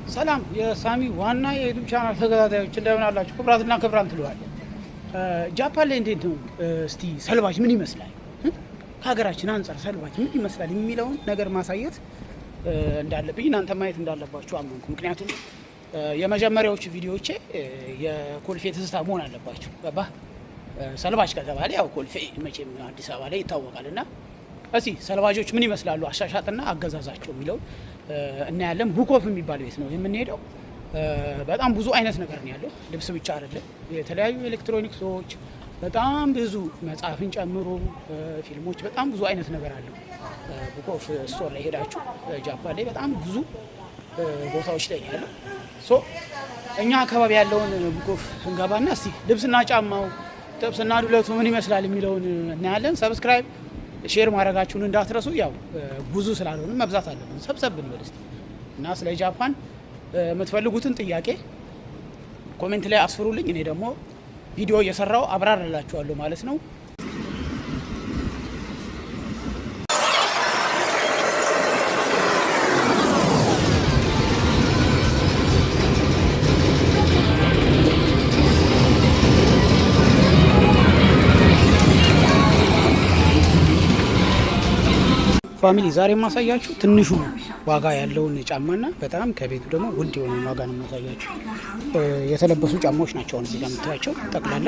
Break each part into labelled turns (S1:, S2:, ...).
S1: ሰላም የሳሚ ዋና የ YouTube channel ተከታታዮች፣ እንደምን አላችሁ? ክብራትና ክብራን ትለዋለህ። ጃፓን ላይ እንዴት ነው እስቲ ሰልባጅ ምን ይመስላል፣ ከሀገራችን አንጻር ሰልባጅ ምን ይመስላል የሚለውን ነገር ማሳየት እንዳለብኝ፣ እናንተ ማየት እንዳለባችሁ አመንኩ። ምክንያቱም የመጀመሪያዎቹ ቪዲዮዎቼ የኮልፌ ትዝታ መሆን አለባቸው። ገባህ? ሰልባጅ ከተባለ ያው ኮልፌ መቼም አዲስ አበባ ላይ ይታወቃል። እና እስቲ ሰልባጆች ምን ይመስላሉ፣ አሻሻጥና አገዛዛቸው የሚለውን እናያለን። Book Off የሚባል ቤት ነው የምንሄደው። በጣም ብዙ አይነት ነገር ነው ያለው። ልብስ ብቻ አይደለም፣ የተለያዩ ኤሌክትሮኒክሶች፣ በጣም ብዙ መጽሐፍን ጨምሮ ፊልሞች፣ በጣም ብዙ አይነት ነገር አለው። Book Off store ላይ ሄዳችሁ ጃፓን ላይ በጣም ብዙ ቦታዎች ላይ ነው ያለው። So እኛ አካባቢ ያለውን Book Off እንገባና እስቲ ልብስና ጫማው፣ ጥብስና ዱለቱ ምን ይመስላል የሚለውን እናያለን። Subscribe፣ share ማድረጋችሁን እንዳትረሱ። ያው ብዙ ስላልሆነ መብዛት አለብን፣ ሰብሰብ እንበል እስቲ። እና ስለ ጃፓን የምትፈልጉትን ጥያቄ comment ላይ አስፍሩልኝ። እኔ ደግሞ ቪዲዮ እየሰራው አብራራላችኋለሁ ማለት ነው። Family፣ ዛሬ የማሳያችሁ ትንሹ ዋጋ ያለውን ጫማና በጣም ከቤቱ ደግሞ ውድ የሆነውን ዋጋ ነው የማሳያችሁ። የተለበሱ ጫማዎች ናቸው። አሁን እዚህ ጋር የምታያቸው ጠቅላላ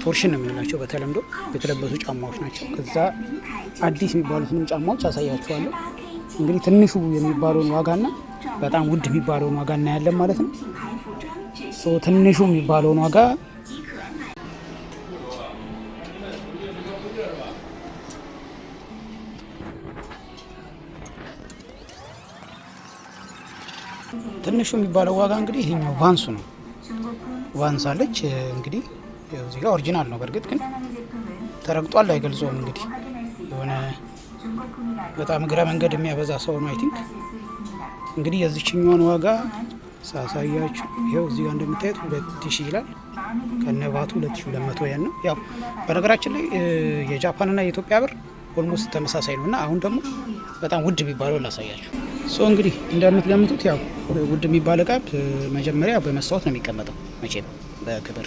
S1: ቶርሽን ነው የምንላቸው፣ በተለምዶ የተለበሱ ጫማዎች ናቸው። ከዛ አዲስ የሚባሉትንም ጫማዎች አሳያችኋለሁ። እንግዲህ ትንሹ የሚባለውን ዋጋና በጣም ውድ የሚባለውን ዋጋ እናያለን ማለት ነው። So ትንሹ የሚባለውን ዋጋ፣ ትንሹ የሚባለው ዋጋ እንግዲህ ይሄኛው ቫንሱ ነው። ቫንስ አለች እንግዲህ እዚህ ጋር፣ original ነው። በእርግጥ ግን ተረግጧል አይገልጸውም። እንግዲህ የሆነ በጣም እግረ መንገድ የሚያበዛ ሰው ነው I think። እንግዲህ የዚችኛዋን ዋጋ ሳሳያችሁ ይኸው እዚህ ጋር እንደምታዩት 2000 ይላል። ከነቫቱ 2200 የን ነው። ያው በነገራችን ላይ የጃፓንና የኢትዮጵያ ብር almost ተመሳሳይ ነው። እና አሁን ደግሞ በጣም ውድ የሚባለው ላሳያችሁ። So እንግዲህ እንደምትገምቱት ያው ውድ የሚባል እቃ መጀመሪያ በመስታወት ነው የሚቀመጠው መቼም በክብር።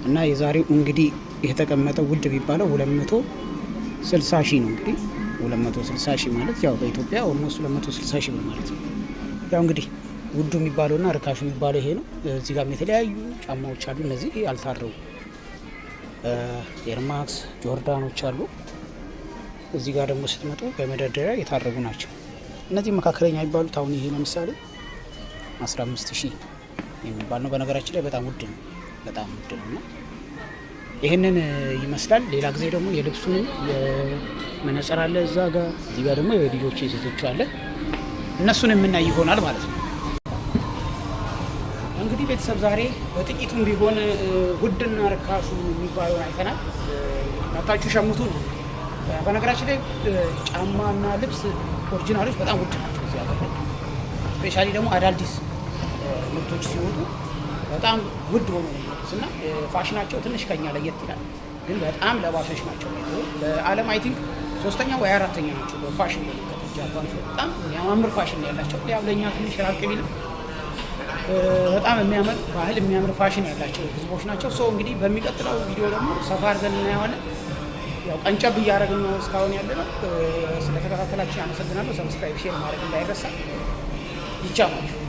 S1: እና የዛሬው እንግዲህ የተቀመጠው ውድ የሚባለው 260 ሺህ ነው። እንግዲህ 260 ሺህ ማለት ያው በኢትዮጵያ almost 260 ሺህ ብር ማለት ነው። ያው እንግዲህ ውዱ የሚባለውና ርካሹ የሚባለው ይሄ ነው። እዚህ ጋርም የተለያዩ ጫማዎች አሉ። እነዚህ ያልታረጉ Air Max፣ ጆርዳኖች አሉ። እዚህ ጋር ደግሞ ስትመጡ በመደርደሪያ የታረጉ ናቸው። እነዚህ መካከለኛ የሚባሉት አሁን ይሄ ለምሳሌ 15 ሺህ የሚባል ነው። በነገራችን ላይ በጣም ውድ ነው፣ በጣም ውድ ነው። እና ይህንን ይመስላል። ሌላ ጊዜ ደግሞ የልብሱንም የመነጽር አለ እዛ ጋር፣ እዚህ ጋር ደግሞ የልጆች የሴቶቹ አለ። እነሱን የምናይ ይሆናል ማለት ነው። እንግዲህ ቤተሰብ፣ ዛሬ በጥቂቱም ቢሆን ውድና ርካሹ የሚባለውን አይተናል። መታችሁ ሸምቱ ነው። በነገራችን ላይ ጫማና ልብስ original ኦች በጣም ውድ ናቸው እዚህ ሀገር ላይ። Specially ደግሞ አዳዲስ ምርቶች ሲወጡ በጣም ውድ ሆኖ ነው የሚመጡት። እና ፋሽናቸው ትንሽ ከኛ ለየት ይላል፣ ግን በጣም ለባሾች ናቸው። በዓለም I think ሶስተኛ ወይ አራተኛ ናቸው በፋሽን በመከተል ጃፓኖች። በጣም የሚያማምር ፋሽን ነው ያላቸው። ያው ለእኛ ትንሽ ራቅ ቢልም በጣም የሚያምር ባህል፣ የሚያምር ፋሽን ያላቸው ህዝቦች ናቸው። So እንግዲህ በሚቀጥለው ቪዲዮ ደግሞ ሰፋ አድርገን እናየዋለን። ያው ቀንጨብ እያደረግን ነው እስካሁን ያለ ነው። ስለተከታተላችሁ አመሰግናለሁ። Subscribe፣ share ማድረግ እንዳይረሳ። ይቻማችሁ።